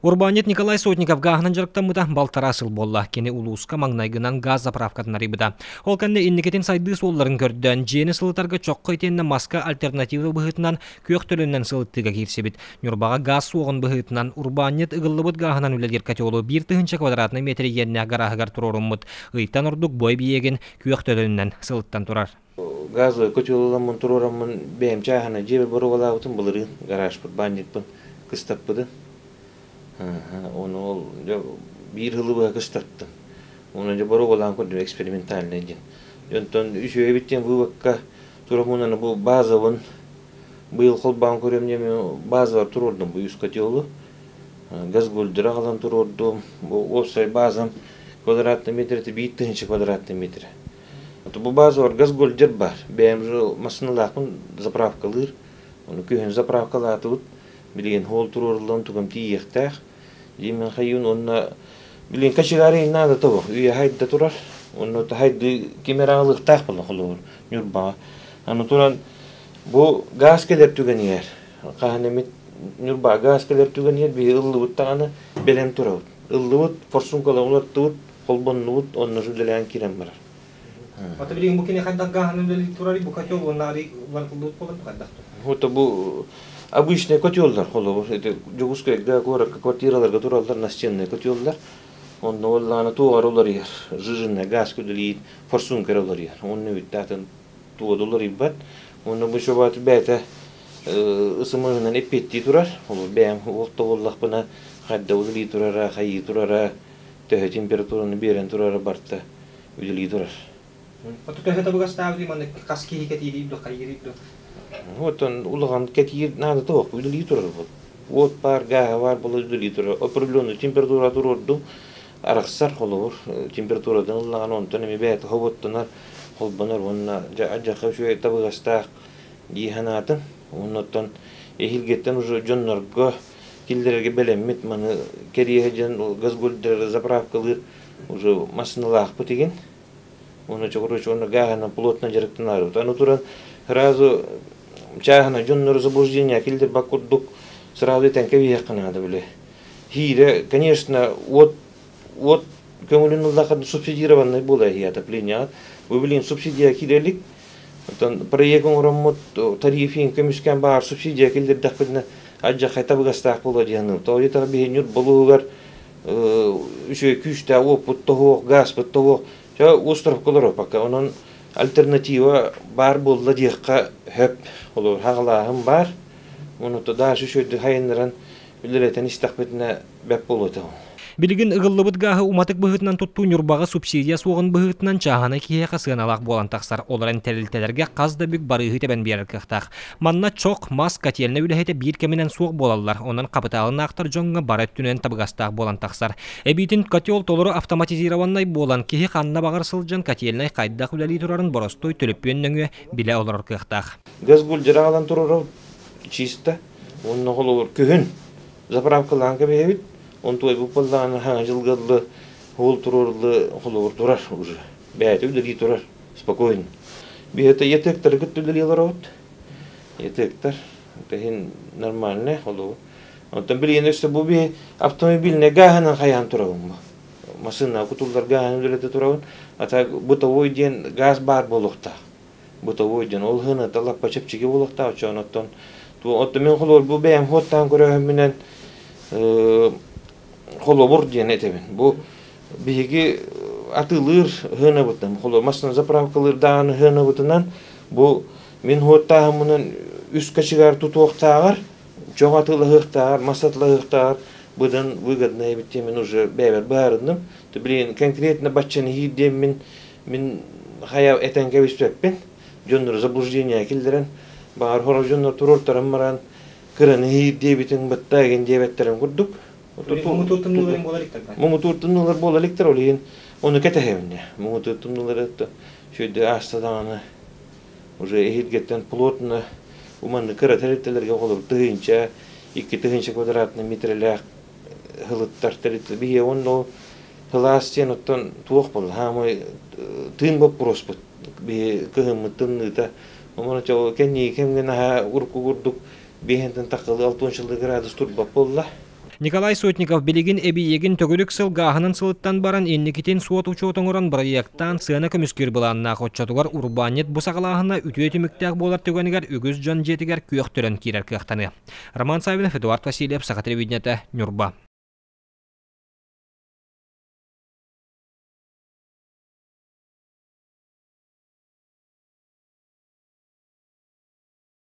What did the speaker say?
Урбаанньыт Николай Сотников гааһынан дьарыктаммыта балтараа сыл буолла. Кини улууска маҥнайгынан гаас заправкатын арыйбыта. Ол кэннэ инникитин сайдыы суолларын көрдөөн, дьиэни сылытарга чоххо итиэннэ маска альтернатива быһыытынан күөх төлөнүнэн сылыттыыга киирсибит. Ньурбаҕа гаас суоҕун быһыытынан урбаанньыт ыгыллыбыт гааһынан үлэлиир котелу 1000 квадратнай метр иэннээх гарааһыгар туруоруммут. Ыйтан ордук бу эбийиэгин күөх төлөнүнэн сылыттан турар. Газовый котелламмын туруораммын бэйэм чааһына дьиэбэр боруобалаабытым былырыын гаражпыт баанньыкпын кыстаппытым. Ону ол биир сылы быһа кыстаттым. Ону дьэ боруобалаан көрдүм экспериментальный диэн. Онтон үчүгэйбит диэн выводка тураммын бу базабын быйыл холбоон көрүөм диэн базабар туруордум бу үс котелу. Газгольдеры аҕалан туруордум. Бу уопсай базам квадратный метр 1000 квадратный метр. Бу базабар газгольдер бар. Бэйэм же массыыналаахпын заправкалыыр. Ону күһүн заправкалаатыбыт. Билигин хоол туруоруллан тугум тиийиэхтээх. Диимин хайыын уонна билигин кочегарый наада того. Үйэ хайда турар. Онно хайды ким эрэ аҕалыахтаах буолла холобур Ньурбаҕа. Аны туран бу газ кэлэр түгэнигэр хаһан эмит Ньурба газ кэлэр түгэнигэр биһи ыллыбыт даҕаны бэлэм турабыт. Ыллыбыт, форсункаларын уларыттыбыт, холбоннубут, онно үлэлээн киирэн барар. Ата билигин бу кини хайдах гааһынан үлэлии турарый бу котел уонна арый уларытыллыбыт буолан хайдах Вот бу обычный котеллар холобур это Дьокуускайга куоракка квартираларга тураллар настенные котеллар онно уоллаана туоҕар уларыйар жиженный газ үлэлиир форсунка эрэ уларыйар онно бүттэ атын туга да уларыйбат уонна бу шобат бэйэтэ ысымыһынан эппиэттии турар ол бэйэм уолта буоллахпына хайда үлэлии турара хайыы турара төһө температураны биэрэн турара барта үлэлии турар. Оту төһө табыгастаах маннык хас киһи кэтиирий ду хайыырый ду? Оттон улахан кэтиир наада туох үлэлии турар бу. Уот баар, гааһа баар була үлэлии турар. Определенную температура туруордум. Арахсар холобур температурадан ыллаҕына онтон эми бэйэтэ хоботтонор, холбонор уонна дьахха үчүгэй табыгастаах дии санаатым. Оннуттан эһиилгиттэн уже дьоннорго киллэрэргэ бэлэммит маны кэриэһэ дьон газгольдеры заправкалыыр уже массыыналаахпыт игин. Уонна короче уонна гааһынан плотно дьарыктанарбыт. Аны туран сразу чааһына дьоннору заблуждение киллэрбэт курдук сразу этэн кэбиһиэххэ наада били. Хиирэ, конечно, от от көҥүлүн ыллахха субсидированный буола иһи отопление. Бу билин субсидия киирэлик. Оттон проект оҥороммут тарифин көмүскээн баар субсидия киллэрдэхпитинэ адьахай табыгастаах буолуо диэн тоҕо диэтэххэ биһи Ньурбалуугар үчүгэй күүстээх уоппут тоһуох, гааспыт тоһуох чэ островка олорор пока онон альтернатива баар буолла диэххэ сөп олор хаҕалааһын баар ону дальше үчүгэйдик хайыннаран үлэлэтэн истэхпитинэ бэрт буолуо этэ. Билигин ыгыллыбыт гааһы уматык быһыытынан туттуу Ньурбаҕа субсидия суоҕун быһыытынан чааһынай киһиэхэ сыаналаах буолан тахсар. Ол эрэн тэрилтэлэргэ хас да бүк барыыһы тэбэн биэрэр кыахтаах. Манна чох, мас, котельнай үлэһитэ биир кэминэн суох буолаллар. Онон хапытаалын аахтар дьоҥҥо бары өттүнэн табыгастаах буолан тахсар. Эбиитин котел толору автоматизированнай буолан, киһи ханна баҕар сылдьан котельнай хайдах үлэлии турарын боростуой төлөпүөн нөҥүө билэ олорор кыахтаах. Газгульдер аҕалан турара чисто. Уонна холобур күһүн заправкалаан кэбиһэбит. Онтуой бу буоллаҕына хаҥа дьылга дылы уол туруоруллу холобур турар уже. Бэйэтэ үлэлии турар спокойно. Биһиэтэ ЯТЭКтары кытта үлэлии олоробут. ЯТЭКтар иһин нормальный холобур. Онтон билигин өссө бу биһи автомобильнай гааһынан хайаан турабын бу. Массыына кутуллар гааһын үлэлэтэ турабын. А бытовой диэн газ баар буолуохтаах. Бытовой диэн ол ыһыната лаппа чэпчэки буолуохтаах оччоон оттон оттон мин холобур бу бэйэм хуоттаан көрөөһүммүнэн холобур диэн этэбин. Бу биһиги атыылыыр ыһыанабытынан, холобур массыына заправкалыыр даҕаны ыһыанабытынан бу мин хуоттааһыммынан үс кочегар тутуохтааҕар, чоҕ атыылаһыахтааҕар, мас атыылаһыахтааҕар быдан выгодно эбит диэн мин уже бэйэбэр быһаарынным. Билигин конкретно баччаны иһиир диэммин мин хайа этэн кэбиспэппин. Дьоннору заблуждение киллэрэн, баҕар хоро дьоннор туруортаран баран кыраны иһиир диэбитин бытта эгин диэбэттэрин курдук. Муҥутуур тымныыларын буола иликтэр Муҥутуур тымныылар буола иликтэр, ол иһин ону кэтэһэбин. Муҥутуур тымныылары үчүгэйдик ааста даҕаны уже эһиилгэттэн плотно уманны кыра тэрилтэлэргэ холобур тыһыынча, 2 тыһыынча квадратный метрэлээх һылыттар тэрилтэ биһиэ уонна ол сылаас диэн оттон туох буолла хаамай тыын боппуруоспут биһи кыһыммыт тымныыта омоно кэнники кэмҥэ наһаа урукку курдук биэһинтэн таххылыы 60 градус турбат буолла. Николай Сотников билигин эбийиэгин төгүрүк сыл гааһынан сылыттан баран инникитин суот-учуот оҥорон бырайыактаан сыана көмүскүүр былааннаах оччотугар урбаанньыт бу саҕалааһына үтүө түмүктээх буолар түгэнигэр үгүс дьон дьиэтигэр күөх төлөн киирэр кыахтаныа. Роман Саввинов, Эдуард Васильев, Саха телевидениетэ, Ньурба.